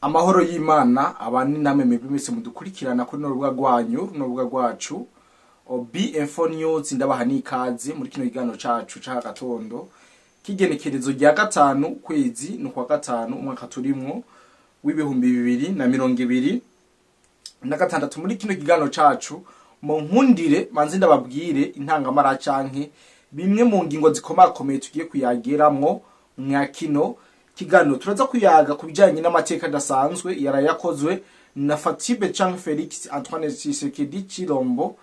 Amahoro y'Imana abane namwe mwebwe mwese mudukurikirana kuri runo rubuga rwanyu, runo rubuga rwacu BM4 News. Ndabaha n'ikaze muri kino kiganiro cacu c'aka gatondo k'igenekerezo rya 5, kwezi ni ukwa 5, umwaka turimwo w'2026. Muri kino kiganiro cacu, mu nkundire manze ndababwire intangamara canke bimwe mu ngingo zikomakomeye tugiye kuyagiramwo mwa kino kiganiro. Turaza kuyaga ku bijanye n'amateka adasanzwe yarayakozwe na Fatibe canke Felix Antoine Tshisekedi Chilombo,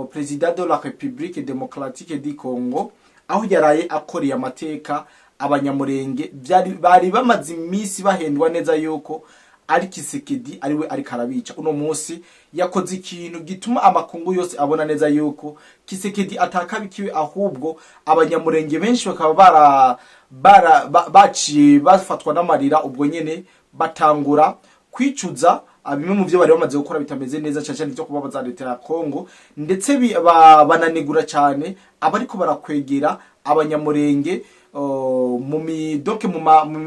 président de la République démocratique du Congo, aho yaraye akoreye amateka Abanyamurenge byari bari bamaze iminsi bahendwa neza yuko ari Kisekedi ariwe ariko arabica. Uno munsi yakoze ikintu gituma amakungu yose abona neza yuko Kisekedi atakabikiwe, ahubwo Abanyamurenge benshi bakaba bara bara baciye bafatwa n'amarira, ubwo nyene batangura kwicuza bimwe mu byo bari bamaze gukora bitameze neza, cyane cyane byo kubabaza leta ya Congo, ndetse bananegura cyane abariko barakwegera Abanyamurenge mu midoke mu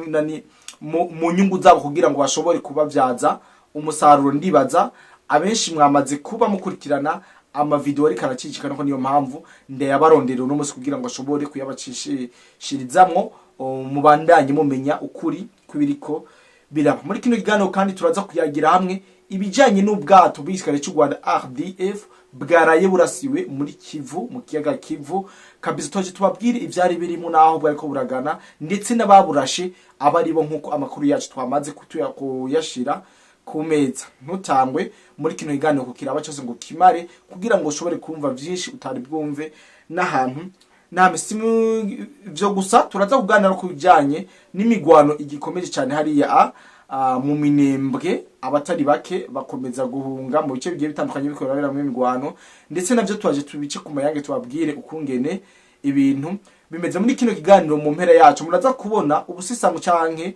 nani, mu nyungu zabo kugira ngo bashobore kubabyaza umusaruro. Ndibaza abenshi mwamaze kuba mukurikirana amavideo ariko aracicikana, ko niyo mpamvu ndayabarondera uno munsi kugira ngo ashobore kuyabacishirizamwo, mubandanye mumenya ukuri kw'ibiriko biraba. Muri kino kiganiro kandi turaza kuyagira hamwe ibijanye n'ubwato bw'igisirikare cy'u Rwanda RDF bwaraye burasiwe muri Kivu, mu kiyaga Kivu kabisa. Twaje tubabwire ivyari birimo naho bwariko buragana, ndetse n'ababurashe abaribo, nk'uko amakuru yacu twamaze kuyashira ku meza. Ntutangwe muri kino kiganiro kukiraba cyose ngo kimare, kugira ngo ushobore kumva vyinshi utari bwumve n'ahantu nta si ivyo gusa. Turaza kuganira ku bijanye n'imigwano igikomeje cyane hariya mu Minembwe, abatari bake bakomeza guhunga mu bice bigiye bitandukanye bikorera biramwo imigwano, ndetse navyo twaje tubice ku mayange, tubabwire ukungene ibintu bimeze. Muri kino kiganiro, mu mpera yacu, muraza kubona ubusisango canke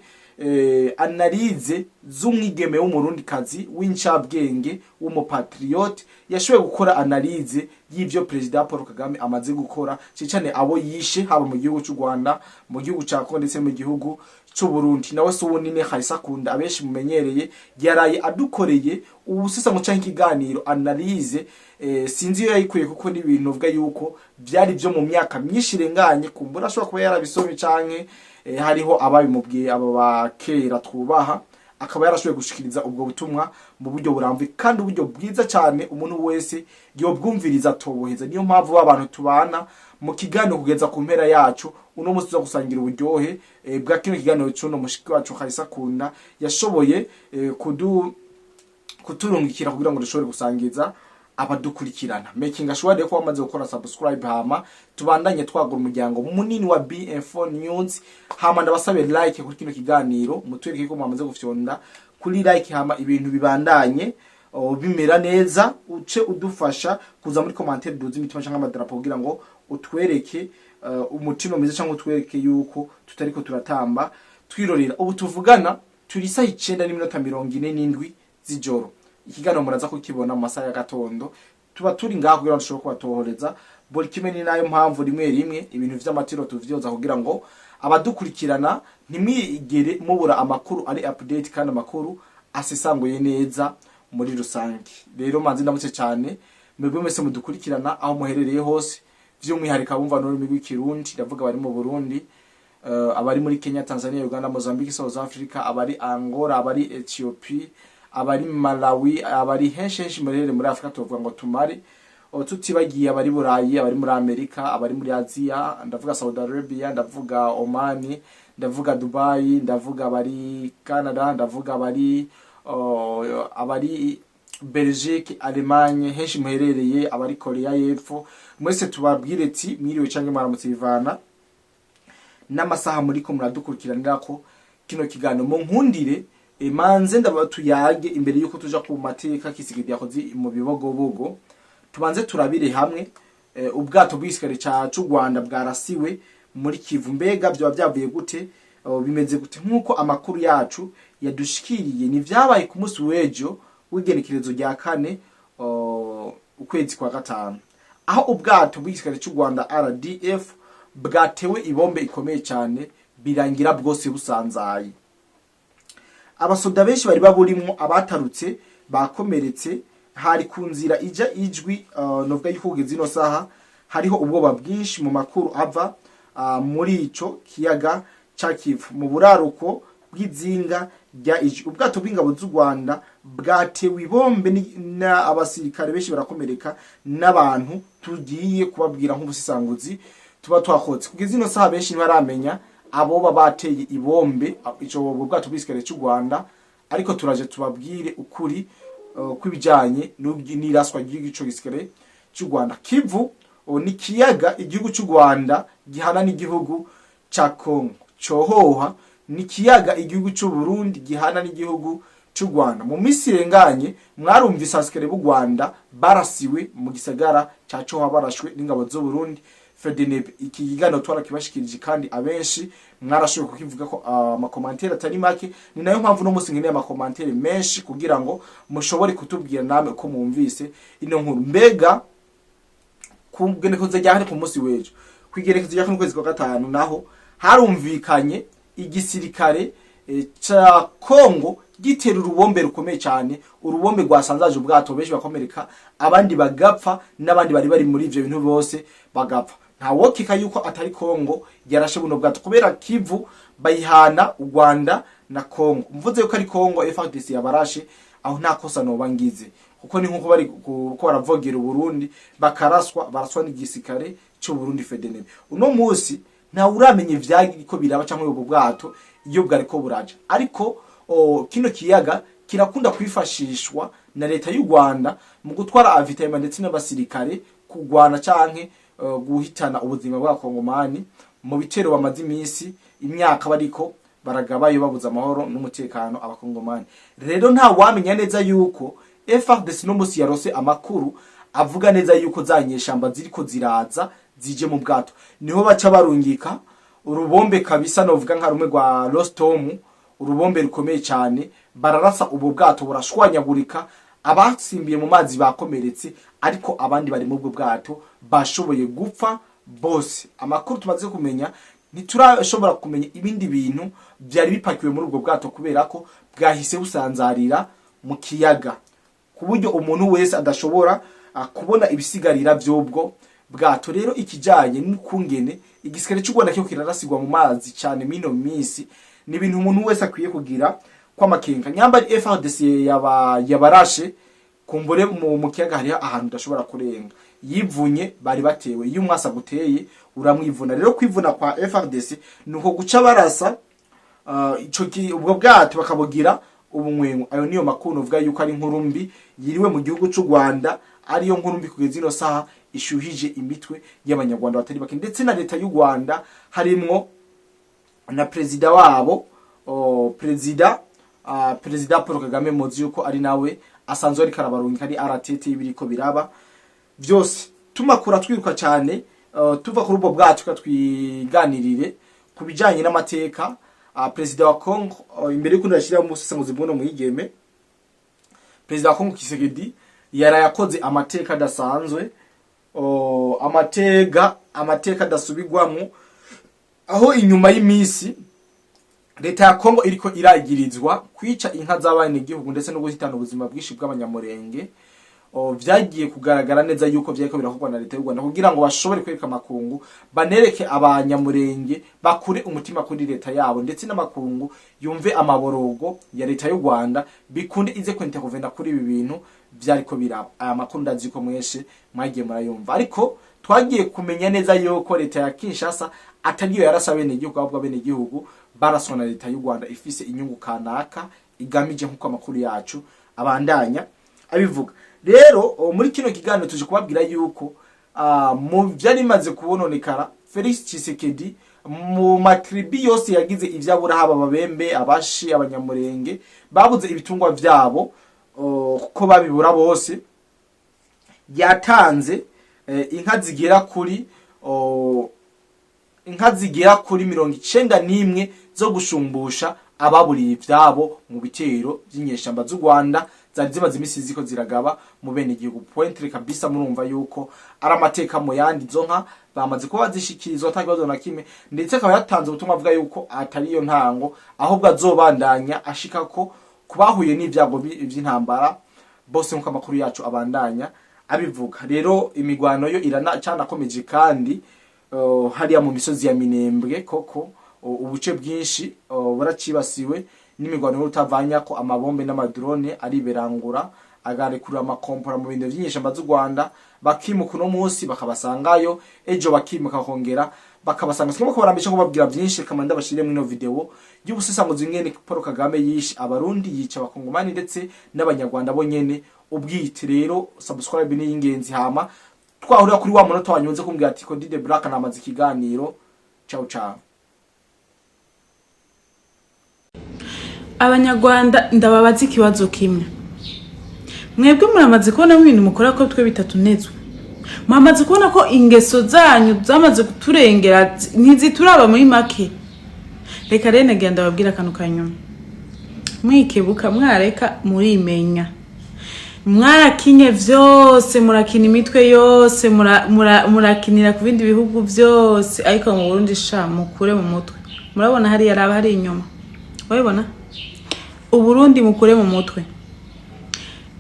analyse z'umwigeme w'Umurundikazi w'incabwenge w'umupatriote yashoboye gukora analyse y'ivyo Perezida Paul Kagame amaze gukora, cane abo yishe haba mu gihugu cy'u Rwanda, mu gihugu ca Congo ndetse mu gihugu c'u Burundi. Nawe se ubundi ni Harisakunda abenshi mumenyereye, yaraye adukoreye ubusisango canke ikiganiro analyse. Sinzi iyo yayikuye, kuko ni ibintu uvuga yuko byari byo mu myaka myinshi irenganye. Kumbura ashobora kuba yarabisomye canke hariho ababimubwiye, aba bakera twubaha, akaba yarashoboye gushikiriza ubwo butumwa mu buryo burambuye kandi uburyo bwiza cyane umuntu wese yobwumviriza atoboheza. Niyo mpamvu abantu tubana mu kiganiro kugeza ku mpera yacu uno munsi, tuza gusangira uburyohe bwa kino kiganiro cy'uno mushiki wacu Harisakunda yashoboye kuturungikira kugira ngo dushobore gusangiza abadukurikirana. Making sure ko wamaze gukora subscribe, hama tubandanye twagura umuryango munini wa BM4 News. Hama ndabasabe like kuri kino kiganiro, mutwereke ko mwamaze gufyonda kuri like, hama ibintu bibandanye bimera neza. Uce udufasha kuza muri commentaire duzi imitima cyangwa amadarapo kugira ngo utwereke umutima mwiza, cyangwa utwereke yuko tutariko turatamba twirorera. Ubu tuvugana turi isaha 9:47 z'ijoro. Ikiganiro muraza kukibona mu masaha ya gatondo. Tuba turi ngaho kugira ngo dushobore kubatohoreza buri kimwe. Ni nayo mpamvu rimwe rimwe ibintu vy'amatiro tuvyoza kugira ngo abadukurikirana ntimwigere mubura amakuru ari update kandi amakuru asesanguye neza muri rusange. Rero manzi ndamutse cyane mwebwe mwese mudukurikirana aho muherereye hose, vy'umwihariko abumva n'ururimi rw'Ikirundi. Ndavuga abari mu Burundi, abari muri Kenya, Tanzania, Uganda, Mozambique, South Africa, abari Angola, abari Ethiopia, abari Malawi, abari henshi henshi muri Afrika, tuvuga ngo tumare tutibagiye abari Burayi, abari muri Amerika, abari muri Aziya, ndavuga Saudi Arabia, ndavuga Omani, ndavuga Dubai, ndavuga abari Canada, ndavuga abari Belgique, Allemagne, henshi muherereye, abari Korea y'Epfo, mwese tubabwire ati mwiriwe canke mwaramutse bivana n'amasaha muriko muradukurikiranira ko kino kiganiro. Mu nkundire manze ndaba tuyage imbere yuko tuja ku mateka Kisigidi yakoze mu Bibogobogo. Tubanze turabire hamwe ubwato bw'igisirikare ca c'u Rwanda bwarasiwe muri Kivu. Mbega vyoba vyavuye gute? Bimeze gute? Nk'uko amakuru yacu yadushikiriye, ni vyabaye ku munsi w'ejo w'igenekerezo rya 4, ukwezi kwa 5, aho ubwato bw'igisirikare c'u Rwanda RDF bwatewe ibombe ikomeye cyane, birangira bwose busanzaye. Abasoda benshi bari baburimwo abatarutse bakomeretse. Hari ku nzira ija Ijwi. Novuga yuko kugeza ino saha hariho ubwoba bwinshi mu makuru ava muri ico kiyaga ca Kivu, mu buraruko bw'izinga rya Ijwi. Ubwato bw'ingabo z'u Rwanda bwatewe ibombe na abasirikare benshi barakomereka, n'abantu tugiye kubabwira nk'ubusisanguzi tuba twakoze. Kugeza ino saha benshi ntibaramenya abo bateye ibombe ico ubwo bwato bw'igisirikare cy'u Rwanda, ariko turaje tubabwire ukuri kw'ibijanye n'iraswa ry'ico gisirikare cy'u Rwanda. Kivu ni kiyaga igihugu cy'u Rwanda gihana n'igihugu ca Congo. Cohoha ni kiyaga igihugu cy'u Burundi gihana n'igihugu cy'u Rwanda. Mu minsi irenganye mwarumvise abasikare b'u Rwanda barasiwe mu gisagara ca Cohoha, barashwe n'ingabo z'u Burundi FDNB. Iki kiganiro twarakibashikirije kandi abenshi mwarashoboye kukivuga ko ama commentaires atari make. Ni nayo mpamvu no munsi nkeneye ama commentaires menshi kugira ngo mushobore kutubwira namwe uko mwumvise ino nkuru. Mbega ku genekerezo rya kane, ku munsi w'ejo, ku igenekerezo rya 4 ukwezi kwa gatanu, naho harumvikanye igisirikare ca Kongo gitera urubombe rukomeye cyane, urubombe rwasanzaje ubwato, benshi bakomereka, abandi bagapfa, n'abandi bari muri ivyo bintu bose bagapfa. Ntawokeka yuko atari Kongo yarashe buno bwato, kubera Kivu bayihana u Rwanda na Kongo. Mvuze yuko ari Kongo FARDC yabarashe, aho nta kosa noba ngize, kuko ni nkuko bari kuko baravogera Uburundi bakaraswa, baraswa n'igisirikare cy'u Burundi FDNB. Uno munsi nta uramenya ivyariko biraba cyangwa ubwo bwato iyo bwariko buraja, ariko kino kiyaga kirakunda kwifashishwa na leta y'u Rwanda mu gutwara avitayima ndetse n'abasirikare kugwana canke guhitana ubuzima bw'abakongomani mu bitero bamaze iminsi, imyaka bariko baragabayo, babuza amahoro n'umutekano abakongomani. Rero nta wamenya neza yuko FARDC no musi yarose amakuru avuga neza yuko za nyeshamba ziriko ziraza zije mu bwato, niho baca barungika urubombe kabisa, novuga nka rumwe rwa Rostom, urubombe rukomeye cyane. Bararasa ubwo bwato burashwanyagurika, abasimbiye mu mazi bakomeretse, ariko abandi bari mu ubwo bwato bashoboye gupfa bose. Amakuru tumaze kumenya, ntiturashobora kumenya ibindi bintu byari bipakiwe muri ubwo bwato, kubera ko bwahise busanzarira mu kiyaga ku buryo umuntu wese adashobora kubona ibisigarira by'ubwo bwato. Rero ikijanye n'ukungene igisirikare cy'u Rwanda cyo kirarasigwa mu mazi cyane mino minsi, ni ibintu umuntu wese akwiye kugira kwamakenga. Nyamba ari FARDC yabarashe, kumbure mu kiyaga hariho ahantu udashobora kurenga. Yivunye bari batewe, iyo umwasa guteye uramwivuna. Rero kwivuna kwa FARDC ni uko guca barasa ico ubwo bwato bakabugira ubunywengo. Ayo niyo makuru uvuga yuko ari inkuru mbi yiriwe mu gihugu cy'u Rwanda, ariyo nkuru mbi kugeza ino saha ishuhije imitwe y'abanyarwanda batari bake, ndetse na leta y'u Rwanda, harimwo na perezida wabo, perezida Paul Kagame. Muzi yuko ari nawe asanzwe ariko arabarungika, ari RTT ibiriko biraba byose. Tumakura twiruka cyane, tuva kuri ubwo bwato, twiganirire ku bijanye n'amateka. Perezida wa Congo, imbere yuko ndashyira mu busesenguzi bw'uno mwigeme, perezida wa Congo Tshisekedi yaraye akoze amateka adasanzwe, amateka adasubirwamwo, aho inyuma y'imisi leta ya Congo iriko iragirizwa kwica inka z'abenegihugu ndetse no guhitana ubuzima bwinshi bw'abanyamurenge, vyagiye kugaragara neza yuko vyariko birakorwa na leta y'u Rwanda kugira ngo bashobore kwereka amakungu, banereke abanyamurenge bakure umutima kuri leta yabo, ndetse n'amakungu yumve amaborogo ya leta y'u Rwanda, bikunde ize kwintervena kuri ibi bintu vyariko biraba. Aya makuru ndazi ko mweshe mwagiye murayumva, ariko twagiye kumenya neza yuko leta ya Kinshasa atariyo yarasa abenegihugu, ahubwo abenegihugu baraswa na leta y'u Rwanda ifise inyungu kanaka igamije, nk'uko amakuru yacu abandanya abivuga. Rero muri kino kiganiro tuje kubabwira yuko mu vyari bimaze kubononekara, Felix Tshisekedi mu ma tribus yose yagize ivyabura, haba ababembe, abashi, abanyamurenge babuze ibitungwa vyabo, kuko babibura bose, yatanze inka zigera kuri 91 zo gushumbusha. Ababuriye ivyabo mu bitero vy'inyeshamba z'u Rwanda zari zimaze imisi ziko ziragaba mu bene igihugu. Pointre kabisa, murumva yuko ari amateka mu yandi. Izo nka bamaze kuba bazishikirizwa ata kibazo na kimwe, ndetse akaba yatanze ubutumwa avuga yuko atari iyo ntango, ahubwo azobandanya ashika ko kubahuye n'ivyago vy'intambara bose, nkuko amakuru yacu abandanya abivuga. Rero imigwano yo irana canakomeje kandi hariya mu misozi ya Minembwe koko ubuce bwinshi buracibasiwe n'imigwano y'urutavanya ko amabombe n'amadrone ariberangura, agarekurura amakompora mu bintu vy'inyeshamba z'u Rwanda. Bakimuka uno munsi bakabasangayo, ejo bakimuka bakongera bakabasanga. Sinko barambisha kubabwira byinshi, reka ndabashire muri ino video y'ubusesanguzi ingene Paul Kagame yishe Abarundi, yica Abakongomani ndetse n'Abanyarwanda bo nyene ubwite. Rero subscribe ni ingenzi, hama twahurira kuri wa munota wanyunze kumbwira ati ko Dide Black namaze ikiganiro. Ciao ciao. Abanyarwanda, ndababaza ikibazo kimwe: mwebwe muramaze kubona ibintu mukora ko twe bitatunezwe? Muramaze kubona ko ingeso zanyu zamaze kuturengera, ntizituraba? Muri make, reka rero nagira ndababwira akantu ka nyuma: mwikebuka, mwareka murimenya. Mwarakinye vyose, murakina imitwe yose, murakinira ku bindi bihugu vyose, ariko mu Burundi sha mukure mu mutwe. Murabona hariya, raba hari inyuma, urabibona? Uburundi mukure mu mutwe.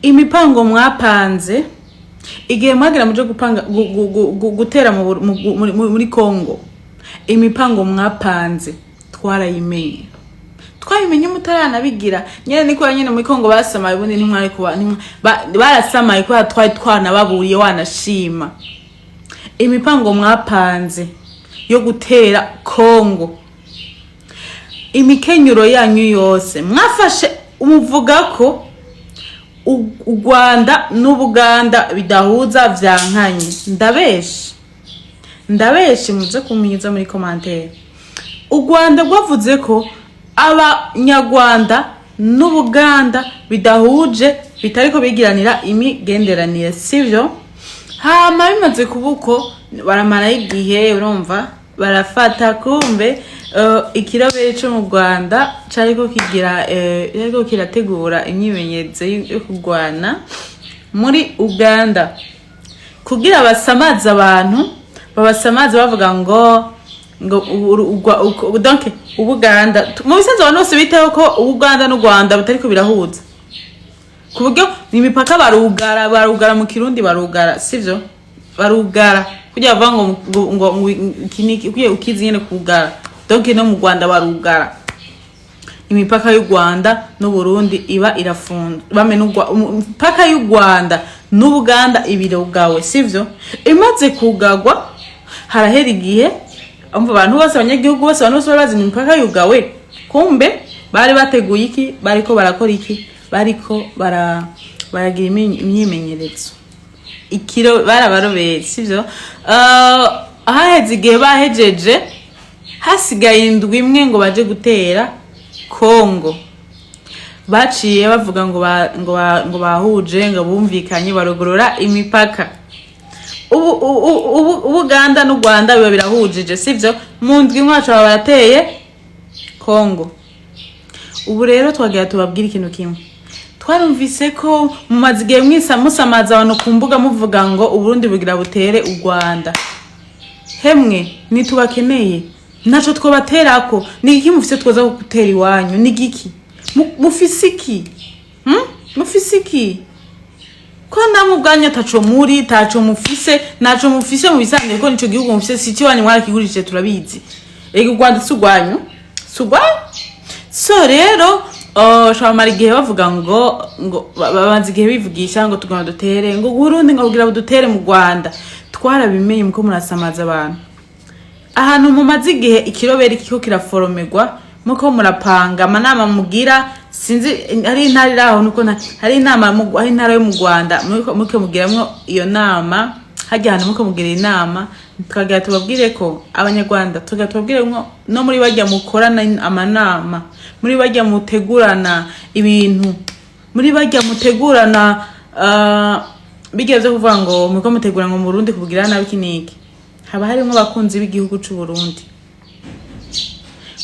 Imipango mwapanze igihe mwagira muje gupanga gutera mu Bur- mu- muri, muri Congo, imipango mwapanze twarayimenye, twabimenye mutaranabigira nyene. Niko nyene muri Congo basamaye, ubundi ntimwari kuba barasamaye kubera twari twanababuriye. Wanashima imipango mwapanze yo gutera Congo, imikenyuro yanyu yose mwafashe, umuvuga ko u Rwanda n'Ubuganda bidahuza vyankanye. Ndabeshe? Ndabeshe? Muze kuminyuza muri commentaire. U Rwanda rwavuze ko Abanyarwanda n'Ubuganda bidahuje, bitariko bigiranira imigenderanire, sivyo? Hama bimaze kuba uko, baramarayo igihe, urumva barafata kumbe ikirobere co mu Rwanda cariko kigira cariko kirategura imyimenyerezo yo kurwana muri Uganda kugira basamaze abantu, babasamaze bavuga ngo donc Ubuganda, mu bisanzwe abantu bose bitaho ko Ubuganda n'u Rwanda butariko birahuza, ku buryo imipaka barugara, barugara mu Kirundi barugara, sivyo? Barugara kugira bavuga ngo iki ni iki, ukizi nyene kugara. Donc no mu Rwanda barugara imipaka y'u Rwanda n'Uburundi, iba irafunzwe bame imipaka y'u Rwanda n'Ubuganda ibirugawe, sivyo? Imaze kugagwa, harahera igihe, umva, abantu bose, abanyagihugu bose, abantu bose bari bazi imipaka yugawe. Kumbe bari bateguye iki? Bariko barakora iki? Bariko baragira imyimenyerezo. Ikiro barabarobeye, sivyo? Haheze igihe, bahejeje, hasigaye indwi imwe ngo baje gutera Kongo, baciye bavuga ngo bahuje, ngo bumvikanye, barugurura imipaka. Ubu Ubuganda n'u Rwanda biba birahujije, sivyo? Mu ndwi imwe baca barateye Kongo. Ubu rero twagira tubabwire ikintu kimwe: twarumvise ko mumaze igihe mwisa musamaza abantu ku mbuga, muvuga ngo Uburundi bugira butere u Rwanda. Hemwe, ntitubakeneye, ntaco twobaterako. Ni iki mufise twoza gutera iwanyu? Ni giki mufise iki? Mufise iki ko namwe ubwanyu ataco muri, taco mufise, ntaco mufise mu bisanzwe? Ko nico gihugu mufise si ikiwanyu, mwarakigurishije, turabizi. Ega u Rwanda si urwanyu, si urwanyu. So rero bamara igihe bavuga ngo babanza igihe bivugisha ngo tugomba dutere, ngo Burundi ngo kugira dutere mu Rwanda. Twarabimenye muko murasamaza abantu. Ahantu mumaze igihe ikiroberi kiko kiraforomerwa, muko murapanga amanama mugira, sinzi, hari intara iri aho nuko hari inama hari intara yo mu Rwanda muriko mugiramwo iyo nama, hajya ahantu muko mugira inama. Tukagira tubabwire ko Abanyarwanda, tukagira tubabwire ngo no muri bajya mukorana amanama, muri bajya mutegurana ibintu, muri bajya mutegurana bijya byo kuvuga ngo muriko mutegura ngo mu Burundi kubugira nabi iki niki, haba harimwo abakunzi b'igihugu c'u Burundi.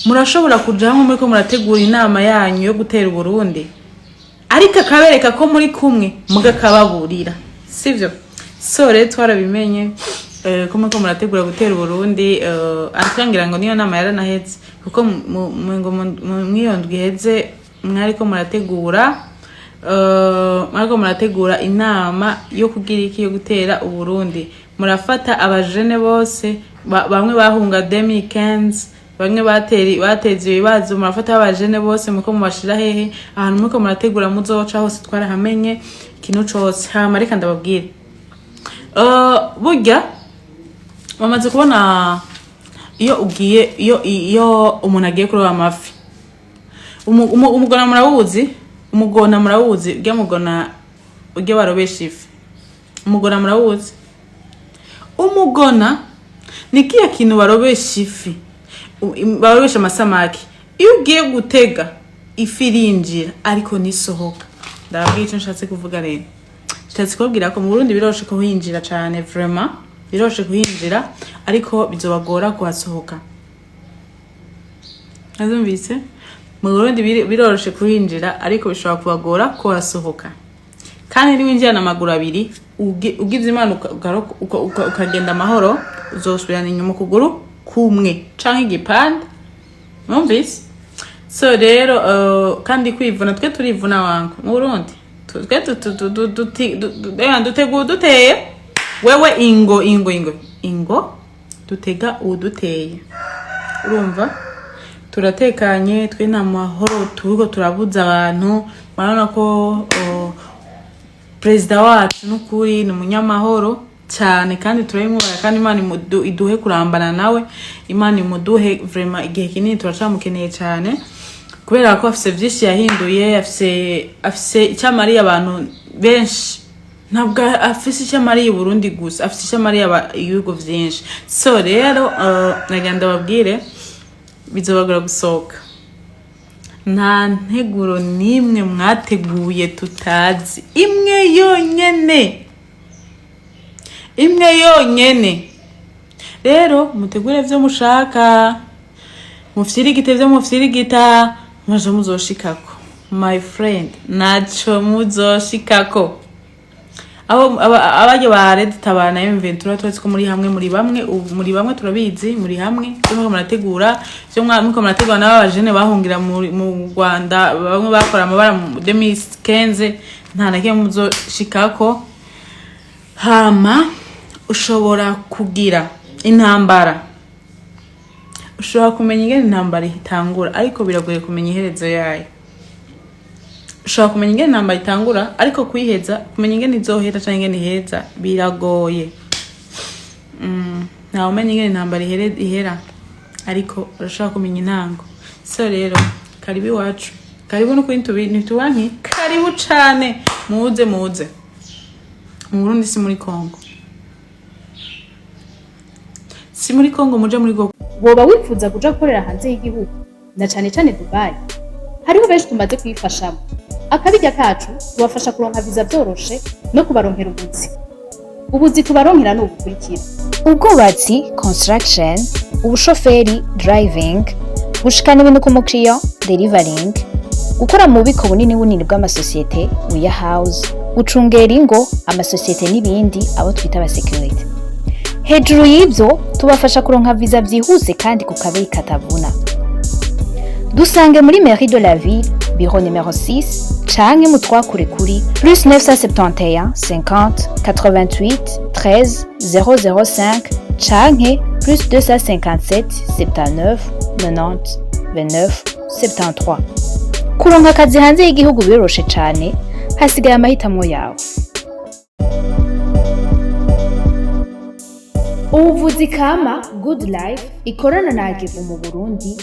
Murashobora kuja hamwe muriko murategura inama yanyu yo gutera Uburundi, ariko akabereka ko muri kumwe, mugakababurira, sivyo? So rero twarabimenye ko muriko murategura gutera Uburundi. Ariko ngo niyo nama yaranahetse, kuko ngo mw'iyo ndwi iheze mwariko murategura inama yo kugira iki? Yo gutera Uburundi. Murafata abajene bose, bamwe bahunga 2015, bamwe bateza ibibazo. Murafata abajene bose, muko mubashira hehe? Ahantu muriko murategura muzoca hose twarahamenye ikintu cose. Hama reka ndababwire, burya bamaze kubona iyo ugiye, iyo umuntu agiye kuroba amafi, umugona murawuzi? Umugona murawuzi? Urya mugona, urya barobesha ifi, umugona murawuzi? Umugona ni kiya kintu barobesha ifi, barobesha amasamaki. Iyo ugiye gutega ifi, irinjira ariko ntisohoka. Ndababwira icyo nshatse kuvuga rero. Nshatse kubabwira ko mu Burundi biroroshe kuhinjira cane, vraiment biroroshe kuhinjira, ariko bizobagora kuhasohoka. Nazumvise mu Burundi biroroshe kuhinjira, ariko bishobora kubagora kuhasohoka. Kandi niwinjirana amaguru abiri, ugize Imana ukagenda amahoro, uzosubirana inyuma ukuguru kumwe canke igipande. Numvise. So rero, kandi kwivuna, twe turivuna wangu. Mu Burundi twe dutegura duteye. Wewe ingo, ingo, ingo, ingo, dutega uwuduteye. Urumva turatekanye, twe nta mahoro turiko turabuza abantu. Murabona ko perezida wacu n'ukuri ni umunyamahoro cyane, kandi turabimwubaha. Kandi Imana iduhe kurambana nawe, Imana imuduhe vraiment igihe kinini, turacamukeneye cyane, kubera ko afise vyinshi yahinduye, afise icyo amariye abantu benshi. Ntabwo afise icyo amariye Burundi gusa, afise icyo amariye ibihugu vyinshi. So rero, nagira ndababwire, bizobagora gusohoka. Nta nteguro n'imwe mwateguye tutazi, imwe yonyene, imwe yonyene. Rero mutegure vyo mushaka, mufyirigite vyo mufyirigita, maze muzoshikako. My friend, naco muzoshikako. Abo abaryo ba Red Tabara na M23, tuzi ko muri hamwe, muri bamwe, ubu muri bamwe, turabizi, muri hamwe. Vyo muriko murategura, vyo muriko murategura n'aba bajene bahungira mu Rwanda, bamwe bakora amabara mu 2015, nta na kimwe muzoshikako. Hama ushobora kugira intambara, ushobora kumenya ingene intambara itangura, ariko biragoye kumenya iherezo yayo. Ushobora kumenya ingene intambara itangura, ariko kuyiheza, kumenya ingene izohera canke ingene iheza, biragoye. Ntawe umenya ingene intambara ihera, ariko urashobora kumenya intango. So rero, karibu iwacu, karibu n'ukuri, ntitubanki, karibu cane, muze, muze mu Burundi. Si muri Kongo, si muri Kongo, muje muri go. Woba wifuza kuja gukorera hanze y'igihugu, na cane cane Dubai? Hariho benshi tumaze kuyifashamo. Akabirya kacu, tubafasha kuronka viza vyoroshe no kubaronkera ubuzi. Ubuzi tubaronkera ni ubukurikira: ubwubatsi, construction, ubushoferi, driving, gushikana ibintu ku mukiriya, delivering, gukora mu bubiko bunini bunini bw'amasosiyete, warehouse, gucungera ingo, amasosiyete n'ibindi, abo twita abasekirite. Hejuru y'ibyo, tubafasha kuronka viza byihuse kandi ku kabeyi katavuna. Dusange muri mairie de la ville, bureau numéro 6, canke mutwakure kuri plus 971 50 88 13 005 canke plus 257 79 90 29 73. Kuronka akazi hanze y'igihugu biroroshe cane, hasigaye amahitamo yawe. Ubuvuzi kama Good Life ikorana na Agevu mu Burundi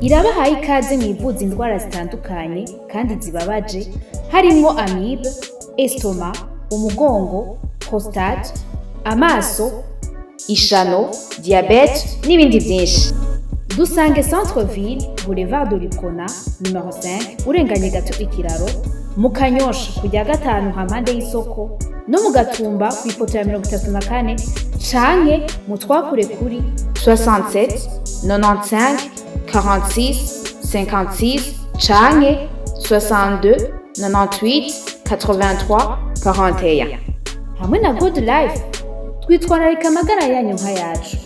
irabahaye ikaze mu ivuza indwara zitandukanye kandi zibabaje, harimwo amibe, estomac, umugongo, prostate, amaso, ishano, diabète n'ibindi byinshi. Dusange Centre Ville, Boulevard de l'Uprona numéro 5, urenganye gato ikiraro, mu Kanyosha kujya gatanu hampande y'isoko, no mu Gatumba ku ipoto ya 34, canke mu twakure kuri 67 95. 46 56 canke 62 98 83 41. Hamwe na Good Life, twitwararika amagara yanyu nk'ayacu.